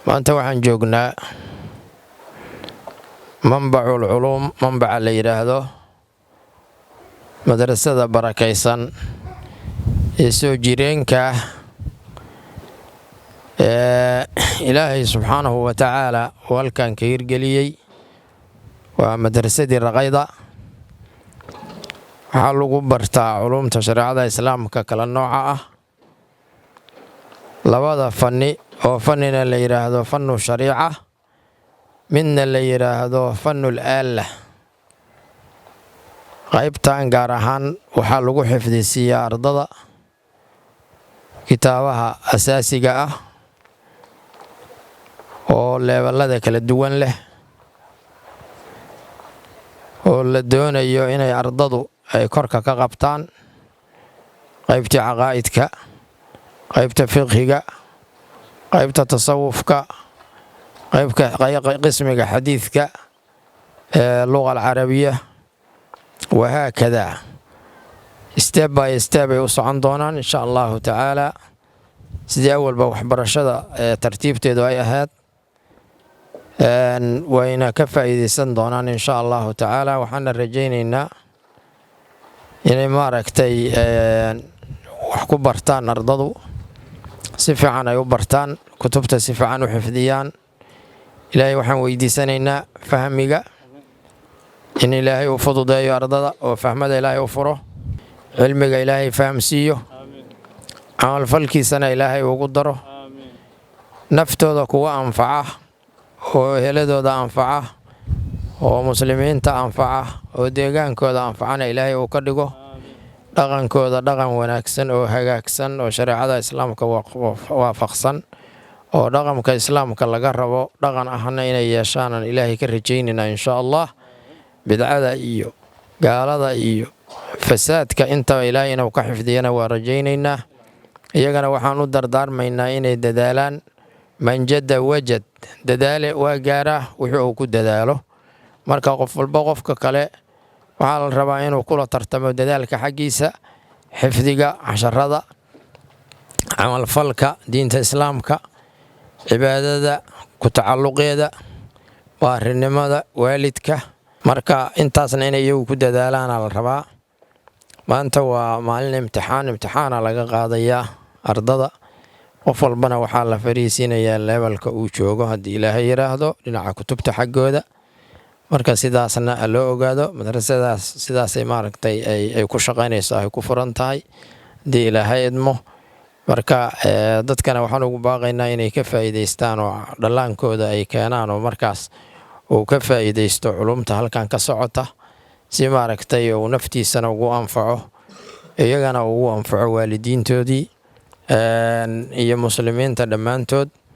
Maanta waxaan joognaa Manbacul Culuum, manbaca la yidhaahdo, madrasada barakaysan ee soo jireenka ee Ilaahay subxaanahu wa tacaala uu halkan ka hirgeliyey. Waa madrasadii Raqayda. Waxaa lagu bartaa culuumta shareecada Islaamka kala nooca ah, labada fanni oo fannina la yidhaahdo fannu shariica, midna la yidhaahdo fannul aalla. Qaybtan gaar ahaan waxaa lagu xifdisiiyaa ardada kitaabaha asaasiga ah oo leeballada kala duwan leh, oo la doonayo inay ardadu ay korka ka qabtaan qaybtii caqaa'idka, qaybta fiqhiga, qaybta tasawufka, qaybka qismiga xadiidka ee luqa alcarabiya, wahaakadaa. Step by step ay u socon doonaan, insha Allahu tacaala, sidii awalba waxbarashada ee tartiibteedu ay ahayd, wayna ka faa'iideysan doonaan, insha Allahu tacaala. Waxaana rajaynaynaa inay, maaragtay, wax ku bartaan ardadu, si fiican ay u bartaan kutubta, si fiican u xifdiyaan. Ilaahay waxaan weydiisanaynaa fahmiga in Ilaahay u fududeeyo ardada, oo fahmada Ilaahay u furo, cilmiga Ilaahay fahamsiiyo, camalfalkiisana Ilaahay ugu daro, naftooda kuwa anfaca oo eheladooda anfaca oo muslimiinta anfaca oo deegaankooda anfacana Ilaahay uu ka dhigo, dhaqankooda dhaqan wanaagsan oo hagaagsan oo shareecada Islaamka waafaqsan oo dhaqanka Islaamka laga rabo dhaqan ahna inay yeeshaanan Ilaahay ka rajaynayna, insha Allah. Bidcada iyo gaalada iyo fasaadka intaba Ilaahay inuu ka xifdiyana waa rajaynaynaa. Iyagana waxaan u dardaarmaynaa inay dadaalaan. Man jadda wajad, dadaale waa gaaraa wuxuu uu ku dadaalo. Marka qof walba qofka kale waxaa la rabaa inuu kula tartamo dadaalka xaggiisa, xifdiga casharada, camalfalka diinta Islaamka, cibaadada ku tacalluqeeda, baarinimada waalidka. Marka intaasna inay iyagu ku dadaalaana la rabaa. Maanta waa maalin imtixaan, imtixaana laga qaadayaa ardada. Qof walbana waxaa la fariisiinayaa levelka uu joogo, haddii Ilaahay yidhaahdo, dhinaca kutubta xaggooda. Marka sidaasna loo ogaado, madrasadaas sidaasay, maaragtay, ay ku shaqaynayso, ay ku furan tahay, haddii Ilaahay idmo. Marka dadkana waxaan ugu baaqaynaa inay ka faa'iidaystaan oo dhallaankooda ay keenaan, oo markaas uu ka faa'iidaysto culumta halkan ka socota, si, maaragtay, uu naftiisana ugu anfaco, iyagana ugu anfaco, waalidiintoodii iyo muslimiinta dhammaantood.